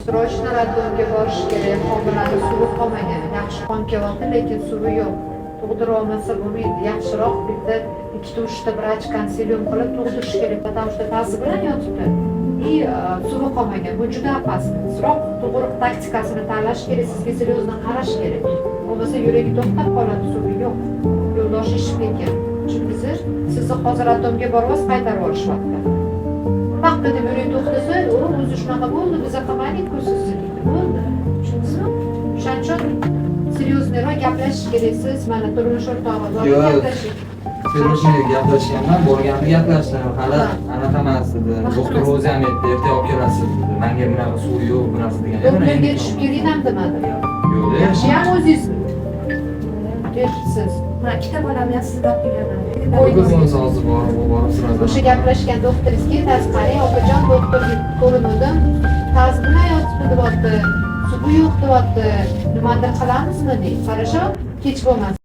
Срочно роддом ga borish kerak. Homilani suvi qolmagan. Yaxshi qon kelyapti, lekin suvi yo'q. Tug'dira olmasa bo'lmaydi. Yaxshiroq bitta, ikkita, uchta vrach konsilium qilib tug'dirish kerak, потому что tazi bilan yotibdi. И suvi qolmagan. Bu juda опасно. Tezroq tug'ruq taktikasini tanlash kerak, sizga серьезно qarash kerak. Bo'lmasa yuragi to'xtab qoladi, suvi yo'q. Yo'ldoshi shishib ketgan. Tushundingizmi? Sizni hozir роддом ga boryapsiz, qaytarib yuborishyapti. Vaqtida deb yurak to'xtasa, u o'zi shunaqa bo'ldi, biza qilmadik-ku sizni deydi. Bo'ldi. Tushundingizmi? O'shaning uchun серьезный roq gaplashish kerak. Siz mana turmush o'rtog'i bor, Yo'q. gaplashing. Серьезный gaplashganman, borganda gaplashdim. Hali anaqa emas dedi. Doktor o'zi ham aytdi, ertaga olib kelasiz dedi. Manga bunaqa suv yo'q, bu narsa degan. Doktorga tushib keling ham demadi. Yo'q. Yaxshiyam o'zingiz beribsiz. Man ikkita bolamni ham sizga olib kelganman. Bugun bo'lmasa hozir borib so'rasaman. O'sha gaplashgan doktoringizga aytasiz, qarang, opajon, doktorga ko'rinuvdim, taz bilan yotibdi deyapti, suvi yo'q deyapti, nimadir qilamizmi deng. Хорошо, kech bo'lmasin.